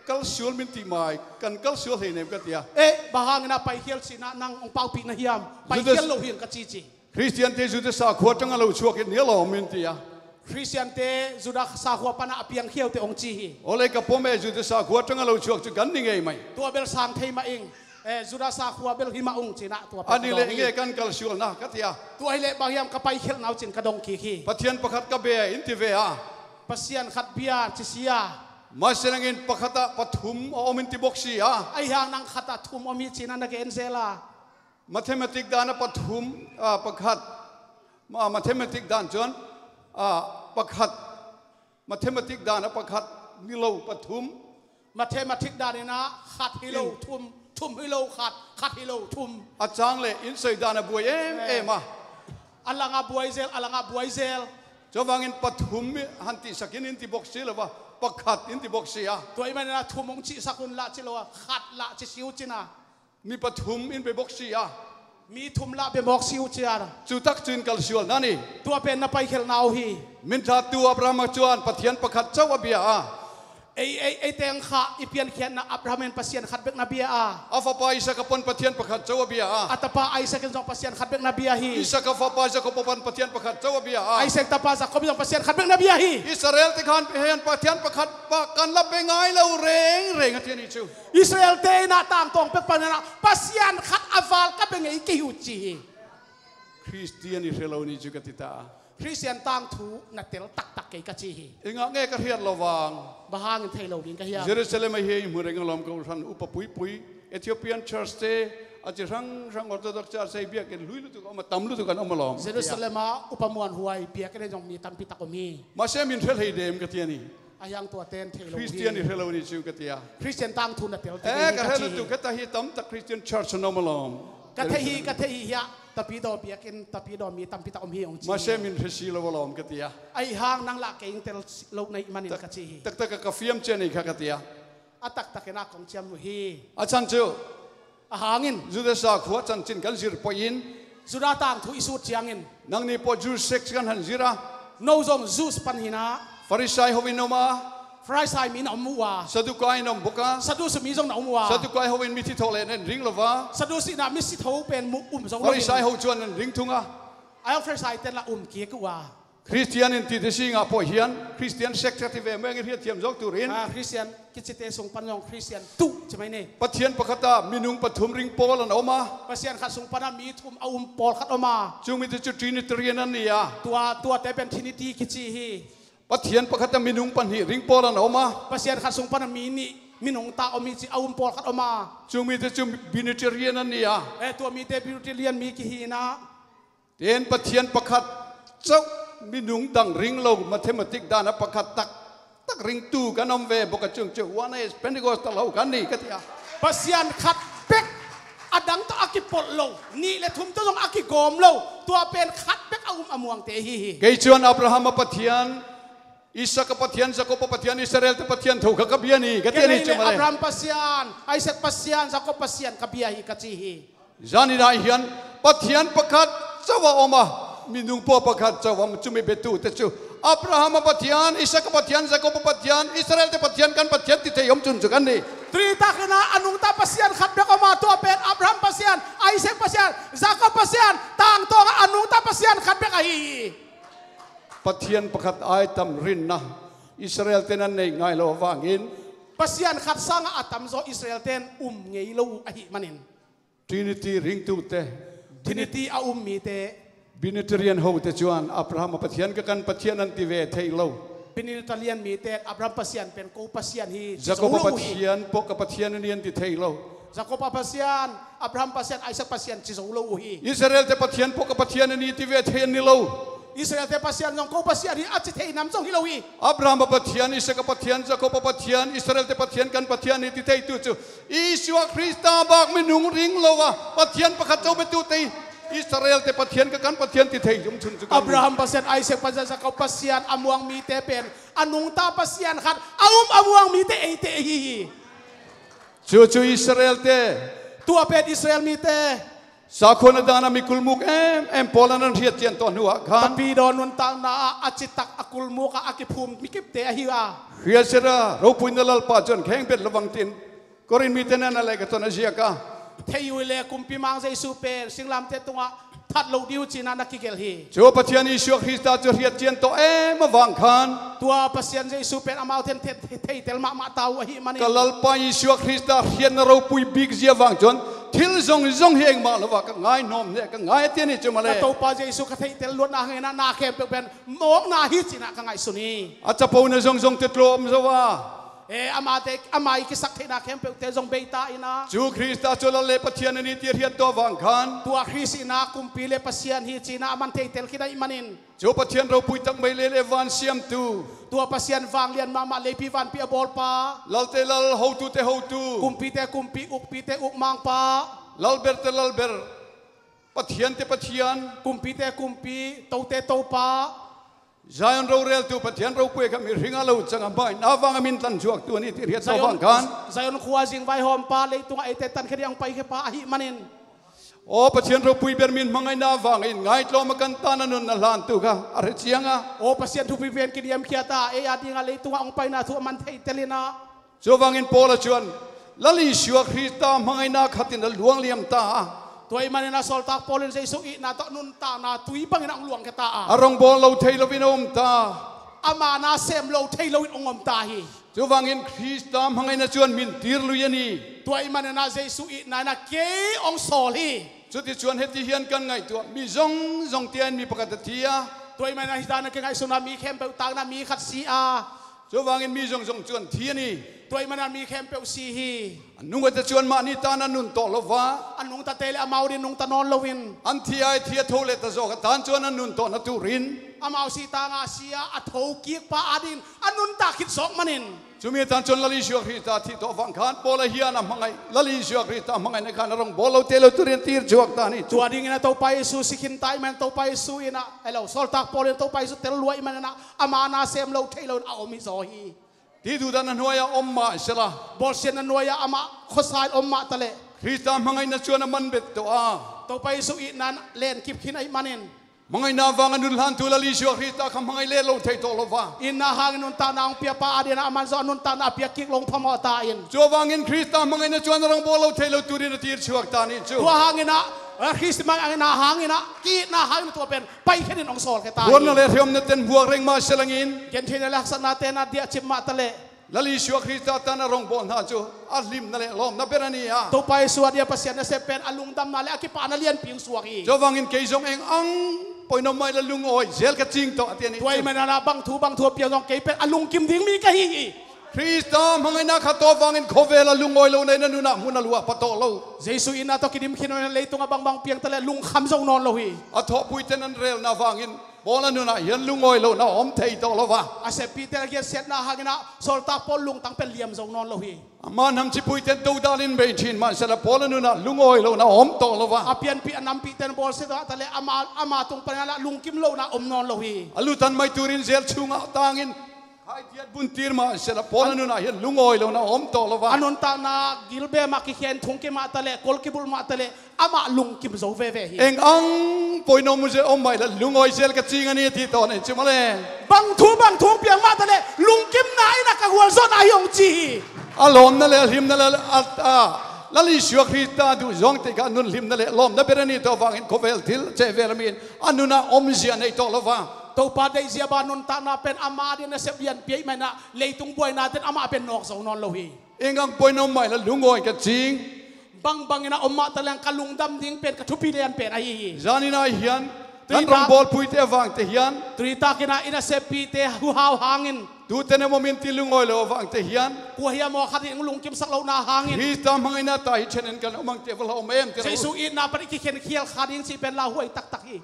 kalsual min ti mai, kan kalsual hei nem ka ti a. E, bang hangin a paikhial ci-in ah nang ong paupih na hiam? Paikhial lo hi ing ka ci ci. Christian te Juda sakhua tang a lo chuak in ni a lawm min ti a. Christian te Juda sakhua pan ah a piangkhial te ong ci hi. Aw le ka pom e, Juda sakhua tang a lo chuak cu kan ni ngei mai. Tua bel sang thei mah ing. Eh, Juda sakhua bel hi mah ung ci-in ah tua pen a ni le dawng hi. Nge kan kalsualna ka ti a. Tua hi leh bang hiam ka paikhialhna uh ci-in ka dong kik hi. Pathian pakhat ka bia in ti ve a. Pasian khat bia ci si a. Masiangin pakhat ah pathum a om in ti bok si a. Ahi hang nang khat ah thum om hi ci-in ah na gen zel a. Mathematic dan ah pathum, ah, pakhat. Ma-, mathematic dan cun, ah, pakhat. Mathematic dan ah pakhat, ni lo, pathum. Mathematic dan in ah khat hi lo, thum, thum hi lo, khat, khat hi lo, thum. A cang le in soi dan a buai em em a. A lang ah buai zel, a lang ah buai zel. Cuvangin pathum han tihsak in in ti bok si lo va, pakhat in ti bok si a. Tua ahih manin ah thum hong cihsak un lah ci lo a, khat lah ci si uh cin a. Mi pathum in bei bok si a. Mi thum lah bia mawk si uh cian. Cutak cun kalsualna ni. Tua pen na paikhialhna uh hi. Minthantu Abraham ah cuan Pathian pakhat co a bia a. Ei, ei, ei teng kha i piankhiatna Abraham in Pasian khat bek na bia a. A fapa Isak a pon Pathian pakhat co a bia a. A tapa Isak in zong Pasian khat bek na bia hi. Isak a fapa Jakob a pon Pathian pakhat co a bia a. Isak tapa Jakob in zong Pasian khat bek na bia hi. Israel te khan Pathian pakhat bak kan la pe ngai lo rengreng a ti a ni cu. Israel te in ah tangtawng pek panin ah Pasian khat a val ka pe ngei kei uh ci hi. Khristian i hre lo ni cu ka ti ta. Khristian tangthu na tel taktak kei ka ci hi. I ngah nge ka hriat lo vang. Bang hangin thei lo ding ka hiam? Jerusalem ah hi hmu reng a lawm ko hran upa puipui Ethiopian church te a ci hrang hrang Orthodox church te biakinn hlui lutuk a om a tam lutuk an om a lawm. Jerusalem ah upa muanhuai biakinn ah zong mi tampi tak om hi. Mahse min hre hlei dem ka ti a ni. A hiang tua ten thei lo hi. Khristian i hre lo ni cu ka ti a. Khristian tangthu na tel te Eh, ka ka hre ci hi. Lutuk kheta hi tamtak Khristian church an om a lawm. Ka thei hi, ka thei hi hiah. Tapidaw biakinn, tapidaw mi tampi tak om hi hong ci. Mahse min hre si lo a lawm ka ti a. Ahi hang nang lah kei tel lo na hih manin ka ci hi. Taktak a ka fiam cian hi kha ka ti a. A taktak in a kong ciam uh hi. A chan cu. A hangin. Judah sakhua chanchin kan zir poi in. Judah tangthu i sut ciangin. Nangni pawh Jews sect kan han zir a. No zong Jews pan hi na. Farisai ho in om a. Farisai mi na om uh a. Sadukai in om bok a. Sadusi mi zong na om uh a. Sadukai ho in mithi tho le nen ring lo va. Sadusi na misi tho pen mu um zo lo. Farisai ho cuan nen ring thung a. A hong Farisai ten la um kik uh a. Khristian in tite si ngah pawh hian Khristian sect ka ti ve meng i hriat thiam zawk turin. Ah, Khristian kicite sung pan zong Khristian tu ci mai ni. Pathian pakhat ah minung pathum ring pawl an om a. Pasian khat sung pan ah mi thum a um pawl khat om a. Cumi te cu Trinitarian an ni a. Tua, tuate pen Trinity kici hi. Pathian pakhat ah minung pahnih ring pawl an om a. Pasian khat sung pan ah mi nih minung ta om hi ci a um pawl khat om a. Cumi te cu Binitarian an ni a. Eh, tua mite Binitarian mi kihi na. Tin Pathian pakhat cauh minung dang ring lo mathematic dan a pakhat tak tak ringtu kan om ve bawk a cungcu Oneness Pentecostal ho kan ni ka ti a. Pasian khat bek a dang tawh a kipolh lo nih le thum tawh zong a kigawm lo tua pen khat bek a um a muangte hi hi. Kei cuan Abraham a Pathian Isak a Pathian, Jakob a Pathian, Israel te Pathian tho kha ka bia ni, ka ti a ni. Kei cu le male. Abraham Pasian, Isak Pasian, Jakob Pasian ka bia hi ka ci hi. Zan in ah hian Pathian pakhat cauh a om a, minung pua pakhat cauh a om, cumi betu te cu Abraham a Pathian, Isak a Pathian, Jakob a Pathian, Israel te Pathian kan Pathian ti thei om cun cu kan ni. Tui takin ah a nungta Pasian khat bek om a, tua pen Abraham Pasian, Isak Pasian, Jakob Pasian, tangtawng ah a nungta Pasian khat bek ahi hi. Pathian pakhat ai tam rinna Israel te nan nei ngai lo avangin. Pasian khat sangah a tamzaw Israel ten um ngei lo uh ahih manin. Trinity ringtute. Trinity a um mite. Binitarian hote cuan Abraham a Pathian ka kan Pathian an ti ve thei lo. Binitarian mite Abraham Pasian pen ko Pasian hi ci zo lo uh hi. Jakob a Pathian pawh ka Pathian a ni an ti thei lo. Jakob a Pasian, Abraham Pasian, Isak Pasian ci zo lo uh hi. Israel te Pathian pawh ka Pathian a ni ti ve thei an ni lo. Israel te Pasian zong ko Pasian hi a ci thei nam zong hi lo hi. Abraham a Pathian, Isak a Pathian, Jakob a Pathian, Israel te Pathian kan Pathian hi ti thei tu cu Isua Krista bak minung ring lo a Pathian pakhat co betu te Israel te Pathian ka kan Pathian ti thei zong cun cu kan Abraham Pasian, Isak Pasian, Jakob Pasian a muang mite pen a nungta Pasian khat a um a muang mite eite ahi hi. Cucu Israel te. Tua pen Israel mite. Sakhuana dan a mi kulmuk em em Paul an hriat cian tawh hnuah khan. Tapidaw nuntakna ah a citak a kulmuk ah a kiphum mi kipte ahi a. Hriat sira ropui na Lalpa cuan kheng bet lovang tin. Korin mite nan a leh ka ton a ziak a. Thei uh le kumpi mang Jesu pen singlamte tungah that lo ding uh cina na kigelh hi. Cu Pathian Isua Krista cu hriat cian tawh em avang khan. Tua Pasian Jesu pen amau ten theitel mahmah ta uh ahih manin. Ka Lalpa Isua Krista hriatna ropui bik zia vang cuan thil zong zong hi engmah lo ah ka ngai hnawm hneh ka ngai a ti a ni cu male. Ka Topa Jesu ka theitel luatna hangin ah na khempeuh pen mawkna hi cinah ka ngaihsun hi. A capona zong zong te tlawm zo a. E, amate, ama i kisak theihna khempeuhte zong beita inah. Cu Krista cu Lal le Pathian a ni ti a hriat tawh vang khan. Tua Krist inah kumpi le Pasian hi cinah a man theitel khin ahih manin. Cu Pathian ropui tak mai le le van siamtu. Tua Pasian vanglian mahmah leipi vanpi a bawlpa. Lalte lal hotute hotu. Kumpite kumpi ukpite ukmangpa. Lalberte lalber. Pathiante Pathian. Kumpite kumpi tote topa. Zion roreltu Pathian ropui kha mi hringa lo canga mai na vang a min tlan zuaktu a ni ti hriat tawh vang khan. Zion khua zing vaihawmpa leitungah eite tankhia ding a hong paikhiapa ahih manin. Aw Pathian ropui ber min hmangaihna vangin ngaitlawm a kan tan a nun na hlan tu kha a hre cianga. Aw Pasian thupui pen kiniamkhiat a, ei a dingah leitungah hong paina thu a man thei telin ah. Cuvangin Paul a cuan Lal Isua Krista hmangaihna khatin a luangliam ta a. Tua ih manin a sawltak Paul in Jesu itna tawh nuntakna tui bangin a hong luangkhia ta a. A rongbawl lo thei loin a om ta. Ama na sem lo thei loin hong om ta hi. Cuvangin Krista hmangaihna cuan mintir lui a ni. Tua ih manin ah Jesu itna in ah kei hong sawl hi. Cuti cuan heti hian kan ngaihtuah mi zongzong tia in mi pakhat a thi a. Tua ih manin ah hita na kingaihsun ah mi khempeuh takna mi khat si a. Cuvangin mi zongzong cuan thi a ni. Tua ih manin ah mi khempeuh si hi. A nungta cuan mahni tan a nun tawh lo va. A nungtate le amau din nungta nawn loin. An thi a, thi a tho le ta zawk a tan cuan a nun tawh na turin. Amau si tanga si a, a tho kikpa adin a nuntak khit zawk manin. Cumi a tan cuan Lal Isua Krista thih tawh vang khan Paul a hian a hmangaih, Lal Isua Krista hmangaihna khan a rongbawl lote lo turin tir chuak ta ni. Tua dingin a Topa Isu si khin ta ih man Topa Isu in ah, hello, sawltak Paul in Topa Isu tel lua ih manin ah ama na sem lo thei loin a om hi zaw hi. Ti duhdan a hnuai a om mah sela. Bawlsiatna hnuai ah amah khuasa in om mah taleh. Krista hmangaihna cuan a man bet tawh a. Topa Isu itna in len kip khin ahih manin. Hmangaihna vang a nun hlan tu Lal Isua Krista kha hmangaih le lo thei tawh lo va. Itna hangin nuntakna hong piapa adin ah aman zong a nuntakna a piak kik lo hong phamawh ta in. Cuvangin Krista hmangaihna cuan a rongbawl lo thei lo turin a tir chuak ta ni cu. Tua hangin ah, eh, Krista hmangaihna hangin ah, ki-itna hangin ah tua pen paikhenin hong sawlkhia ta hi. Huatna le hreawmna ten huak reng mah selangin. Gentheihna le haksatna ten a diahcip mah taleh. Lal Isua Krista tan a rongbawl hna cu a hlimna le lawmna ber a ni a. Topa Isu a dia Pasian nasep pen a lungdamna le a kipahna lianpi hong suak hi. Cuvangin kei zong eng ang poinom mah ih la lungawi zel ka cing tawh a ti a ni. Tua ih manin ah bang thu bang thu a piang zong kei pen a lungkim ding mi ka hi hi. Krista hmangaihna khat tawh vangin khuavel a lungawi lo na in a nunah hmun a luah patawh lo. Jesu itna tawh kidim khin in leitungah bangbang piang taleh lungkham zo nawn lo hi. A thawhpuite nan relna vangin Paul a nunah hian lungawi lohna a om thei tawh lo va. A seppihte a giatsiatna hangin ah sawltak Paul lungtang pen liam zo nawn lo hi. Amah namcipuite dodalin bei ṭhin mah sela Paul a nunah lungawi lohna a om tawh lo va. A pianpih a nampihte bawlsia dah taleh ama, ama tung panin ah lungkim lohna a om nawn lo hi. A lutan mai turin zel chungah tangin khaitiat buntir mah sela Paul a nunah hian lungawi lohna a om tawh lo va. A nuntakna gilbem ah kikhen thung kim mah taleh kol kibulh mah taleh amah lungkim zo veve hi. Eng ang poinom mu ze om mai la lungawi zel ka cing a ni ti tawh nei ci mawle. Bang thu bang thu piang mah taleh lungkimna in a ka gualzawhna hi hong ci hi. A lawmna le a hlimna le a, a, Lal Isua Krista duh zawng te kha nun hlimna le lawmna ber a ni tawh vangin khuavel thil ceh vel a mi in a nunah omzia nei tawh lo va. Topa deihzia ba nuntakna pen ama din a sep lianpi ahih manin ah leitung buaina ten amah pen nawk zo nawn lo hi. Eng ang poinom mai la lungawi ka cing. Bangbangin a om mah taleng ka lungdam ding pen ka thupi lian pen ahi hi. Zanin ah hian kan rongbawlpuite a vangte hian. Tui takin ah i naseppihte huhau hangin. Tute na momin ti lungawi lo a vangte hian. Kua hiam aw khat in lungkimsak lohna hangin. Krista hmangaihna ta hi ṭhenin kan om angte va la om em ti lo. Jesu itna pan i kikhenkhial kha ding cih pen lauhuai taktak hi.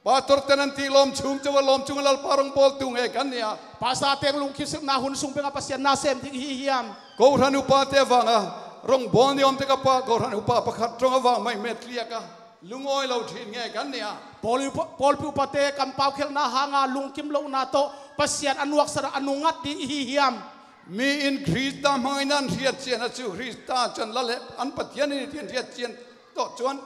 Pastor ten an ti lawm chung cova lawm chunga Lalpa rongbawl tu nge kan nia. Pastor teng lungkimsakna hun sung bengah Pasian na sem ding hi hiam? Kohran upate vanga rongbawl ni awmte ka pa kohran upa pakhat rong a vang mai metliaka lungawi lo ṭhin nge kan nia. Pawl upa, pawlpi upate kampau khelhna hanga lungkim lohna tawh Pasian a nuaksanah a nungngat ding i hi hiam? Mi in Krista hmangaihna an hriat cian a cu Krista cun la le an Pathian in i ti an hriat cian tawh cuan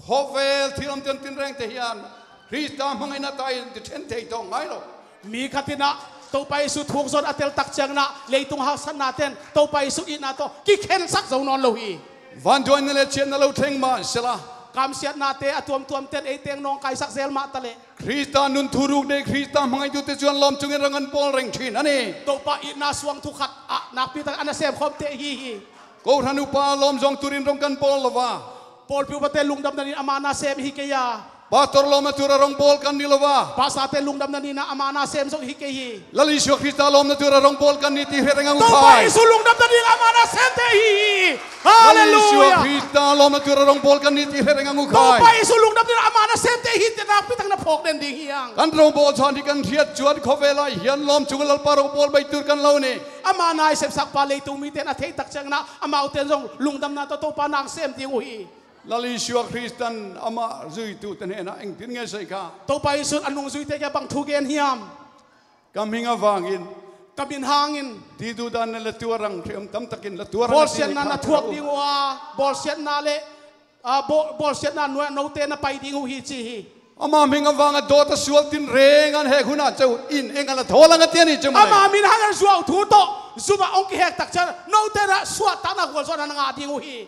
khuavel thil om tion tinrengte hian Krista hmangaihna ta in ti ṭhen thei tawh ngai lo. Mi khat in ah Topa Jesu thuk zawn a tel tak ciangin ah leitung haksatna ten Topa Jesu itna tawh kikhensak zo nawn lo hi. Vanduaina le ciatna lo thleng mah sela. Kamsiatnate a tuamtuam ten ei teng nawngkaisak zel mah taleh. Krista nun thuruk nei Krista hmangaihtu te cuan lawm cungin rang an bawl reng ṭhin a ni. Topa itna suang thu khat ah nakpi tak an a sem khawmte hi hi. Kohran upa lawm zawng turin rong kan bawl lo va. Pawlpi upate lungdamna nin ama na sem hi kei a. Pastor lawmna tura rong bawl kan ni lo va. Pastor te lungdamna nin ama na sem zo hi kei hi. Lal Isua Krista lawmna tura rong bawl kan ni ti hre reng ang u khai. Topa Isu lungdamna nin ama na sem te hi hi. Hallelujah. Lal Isua Krista lawmna tura rong bawl kan ni ti hre reng ang u khai. Topa Isu lungdamna nin ama na sem te hi ti nakpi tak na phawk den ding hi ang. Kan rong bawl chuan hi kan hriat chuan khawvelah hian lawm chunga Lalpa rong bawl bai tur kan lo ni. Ama na i sepsak pa leitung mite na thei tak ciangin ah amaute zong lungdamna tawh Topa nang sem ding uh hi. Lal Isua Kristan amah zuitute hnenah engtin nge sawi kha? Topa Isun a nungzuite kia bang thu gen hiam? Ka hming avangin. Ka min hangin. Ti duhdan na la tuarang hreawm tamtakin la tuarang. Bawlsiatna na thuak ding uh a, bawlsiatna le a, bawl, bawlsiatna nuai note na pai ding uh hi ci hi. Ama hming a vang a dawt a sual tinreng an hek hunah ceu in eng a la thaw lang a tian hi cu mah le. Ama min hangin zuau thu tawh zumah hong kihek takciang note na suahtakna gualzawhna na ngah ding uh hi.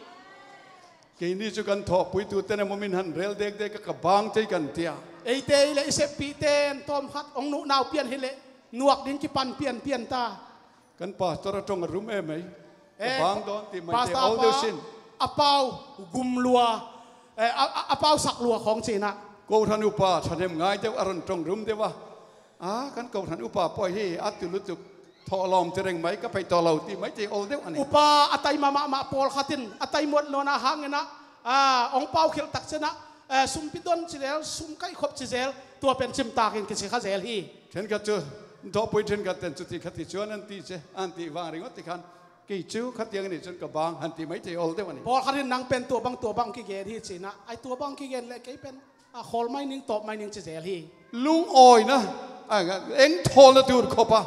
Keini cu kan thawhpui tute na mumin han rel dekdek ka, ka bang tei kan tia. Eite i le i seppihte in tawmkhat hong nuhnau pian hi leh nuak ding kipan pianpian ta. Kan pastor a ṭong a rum em ei. Ka bang dawn ti mai te ol deuh sin. A pau gum lua, eh, a, a, a pau sak lua khawng cinah. Kohhran upa ṭhahnem ngai deuh a ron ṭong rum deuh a. A, kan kohhran upa pawi hi a tu lutuk. Thawhlawm ti reng mai ka pei tawh lo ti mai ti ol deuh a ni. Upa a taima mahmah pawlkhat in a taimuat nawn a hanginah, a, hong paukhelh takcianah, a, sumpi don ci zel, sum kaihkhop ci zel, tua pen cimtakin kici kha zel hi. Ṭhenkhat cu thawhpui ṭhenkhat ten cuti kha ti cuan an ti ce, an ti vang ringawt ti khan kei cu khatiang nih cun ka bang han ti mai ti ol deuh a ni. Pawlkhat in nang pen tua bang tua bang kigen hi cinah, ai tua bang kigen le kei pen a khawl mai ning tawp mai ning ci zel hi. Lungawina, a, eng thawl na tur khop a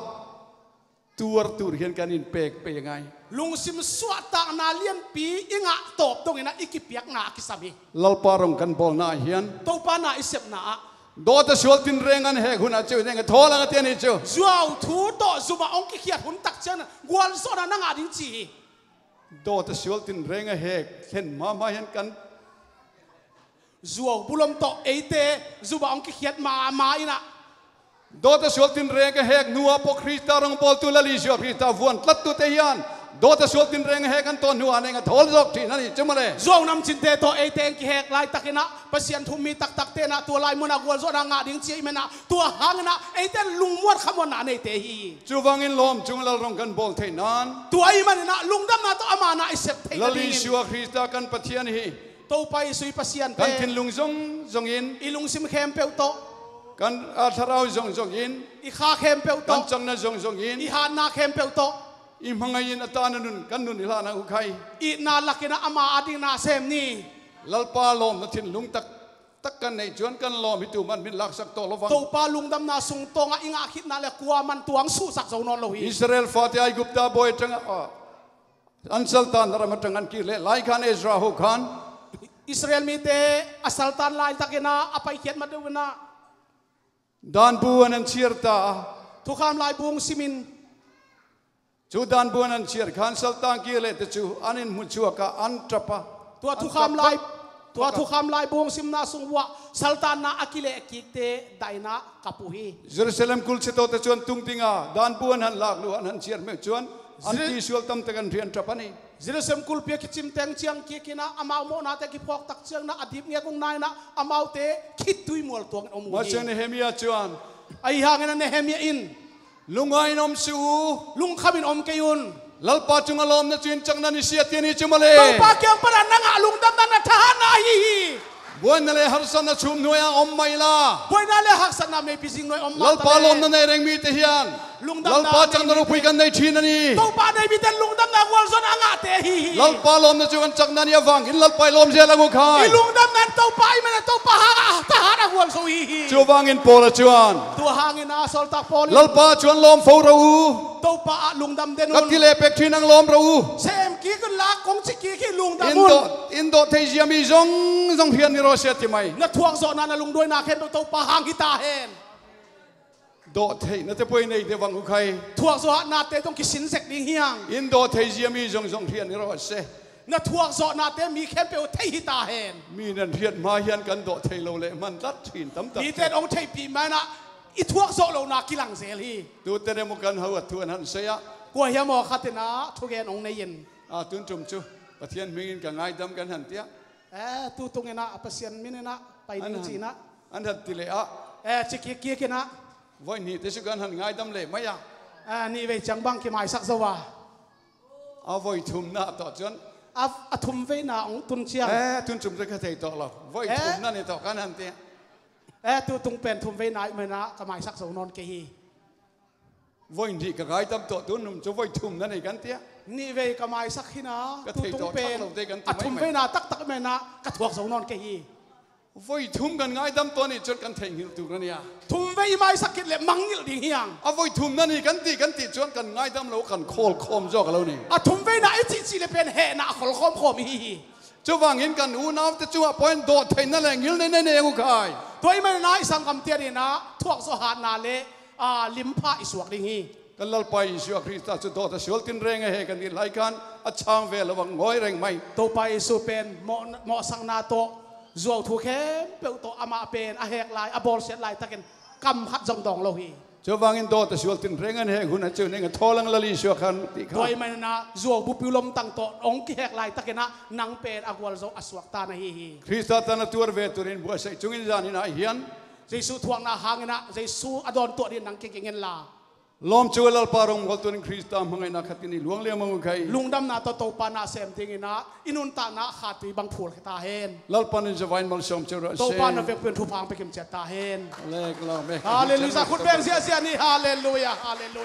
tuar tur hian kan in pek pei a ngai. Lungsim suahtakna lianpi i ngah tawp donginah i kipiakna a kisam hi. Lalpa rong kan bawlna ah hian Topa na i sepna ah dawt a sual tinreng an hek hunah ceu in eng a thaw lang a tian hi cu. Zuau thu tawh zumah hong kikhiat hun takciang gualzawhna na ngah ding ci hi. Dawt a sual tinreng a hek thlen mahmah hian kan zuau bulom tawh eite zumah hong kikhiat mahmah inah. Dawt a sual tinreng a hek hnuah pawh Krista rongbawltu Lal Isua Krista vuan tlattute hian dawt a sual tinreng a hek an tawn hnuah neng a thawl zawk ṭhin a nih cu mah le. Zuau namcinte tawh eite hong kihek laitakinah Pasian thu mi taktak tenah tua lai munah gualzawhna ngah ding ci a i menah tua hanginah eite lungmuat khamuanna a neite hi. Cuvangin lawm cung Lal rong kan bawl theih nan tua i maninah lungdamna tawh ama na i sep theih Lal nadingin Isua Krista kan Pathian hi. Topa Isu i Pasian kan thinlung zong zongin i lungsim khempeuh tawh, kan, a, thlarau zong zongin i kha khempeuh tawh, kan cakna zong zongin i hatna khempeuh tawh, i hmangai in a tana nun kan nun i hlan a uh khai. Itna lakinah ama ading na sem ni. Lalpa lawmna thinlung tak tak kan neih cuan kan lawm hi tu man min laksak tawh lo vang. Topa lungdamna sung tawngah i ngah khitna le kua man tuang suhsak zo nawn lo hi. Israel fate Aigupta buai aṭangah, a, an saltanna ram aṭang an kir leh lai khan Ezra ho khan Israel mite a saltan laitakinah a paikhiat ma deuhinah danbu an an chiar ta a. Thukham laibu hong simin cu danbu an an chiar khan saltan kir lehte cu an in hmu chuak a an ṭap a. Tua thukham lai, tua thukham laibu hong simna sung uah saltanna a kilehkikte dainah kap uh hi. Jerusalem kulh chitawte cuan tung dinga danbu an han lak luh an han chiar meuh cuan an tisual tamtak an rian ṭap a ni. Jerusalem kulhpi a kicim teng ciang kikinah amau mawhnate kiphuak tak ciangnah a dipngek ung nainah amaute khittui mual tuangin om uh hi. Masiang Nehemia cuan ahi hangin a Nehemia in lungngai in om si uh. Lungkhamin om kei un. Lalpa cungah lawmna cu in cakna ni si a ti a ni cu mah le. Topa kiang panah nangah lungdamna na thahatna ahi hi. Buaina le harsatna chum hnuaiah om mah ila buaina le harsatna meipi zing nuai om mah Lalpa lawmna nei reng mite hian lungdamna Lalpa cakna ropui kan nei ṭhin a ni. Topa nei mite lungdamna gualzawhna a ngahte ahi hi. Lalpa lawmna cu kan cakna ni avangin Lalpa i lawm zia lang uh khai. I lungdamna in Topa i manah Topa hangah a thahat a gualzo hi hi. Cu avangin Paula cuan tua hangin a sawltak Paul in Lalpa cuan lawm fo ro uh. Topa ah lungdam den un. Ka ti leh pek ṭhin ang lawm ro uh. Sem kik un la kong ci kik hi lungdam un. In dawh, in dawh thei zia mi zong zong hriat ni raw sia ti mai. Na thuak zawhna na lungduaina khempeuh Topa hang hi ta hen. Dawh theih na te puai nei te vang uh khai. Thuak zawhnate dong kisin zek ding hiang. In dawh thei zia mi zong zong hriat ni raw se. Na thuak zawhnate mi khempeuh thei hi ta hen. Mi nan hriat hma hian kan dawh thei lo leh hman tlat ṭhin tam tak. Mite in hong theihpih manah i thuak zawh lohna kilang zel hi. Tute ne mu kan ho a thu an han sei ah. Kua hiam aw khatinah thugen hong nei in. A tun ṭum cu Pathian hmingin ka ngaidam kan han tiah. Eh, tutunginah a Pasian mininah pai ding cinah an han ti leh ah. Eh, ci kikkikinah voi hnih te cu kan han ngaidam leh mai ah. Eh, nih vei ciang bang kimaisak zo a. A voi thumna tawh chuan a, a thum veina hong tun ciang. Eh, tun ṭum te ka thei tawh lo. Voi thumna ni tawh kan han ti. Eh, tutung pen thum veina i manah ka maisak zo nawn kei hi. Voi hnih ka ngaidam tawh tun hnum cu voi thumna nei kan tiah. Nih vei ka maisak hina ka thei tutung tawh pen thak lo te kan ti a thum mai mai. Veina taktak i manah ka thuak zo nawn kei hi. Voi thum kan ngaidam tawh nih cun kan theihnghilh tuk na nia. Thum vei i maisak khit le mangngilh ding hiang. A voi thumna ni kan ti kan ti cuan kan ngaidam lo kan khawl khawm zawk a lo ni. A thum veina i cihcih le pen hehna a khawl khawm khawm i hi hi. Cuvangin kan unaute cungah pawi in dawh theihna le ngilneihna nei uh khai. Tua ahih manin ah i sanggamte adingin ah thuakzawh hatna le, aa, limpha i suak ding hi. Kan Lalpa Jesuh Khrista cu dawhta sual tinreng a hek a nih lai khan a chang ve lo a ngawi reng mai. Topa Jesuh pen mawh, mawhsakna tawh, zuau thu khempeuh tawh amah pen a hek lai, a bawlsiat laitakin kam khat zong dawng lo hi. Cuvangin dawhta sual tinreng a hek hun a ceu ning a thawlang Lal Jesuh khan ti kha. Tua ahih manin ah zuau bupi lomtang tawh hong kihek laitakin ah nang pen a gualzo a suakta na hi hi. Khrista tana tuar ve turin buaisai cungin zanin ah hian Jesuh thuakna hangin ah Jesuh a dawntuah dingin nang kiging inla. Lawm cu Lalpa rong mual turin Khrista hmangaihna khatin i luang liam a ngu khai. Lungdamna tawh Topa na sem dingin ah i nuntakna khatui bang phul khe ta hen. Lalpa in zavai in malsawm ceu rah seh. Topa na vekpi in thupha hong pia kim ciat ta hen. Lek lo me. Halleluia. Khut beng ziahziah ni. Halleluia. Halleluia.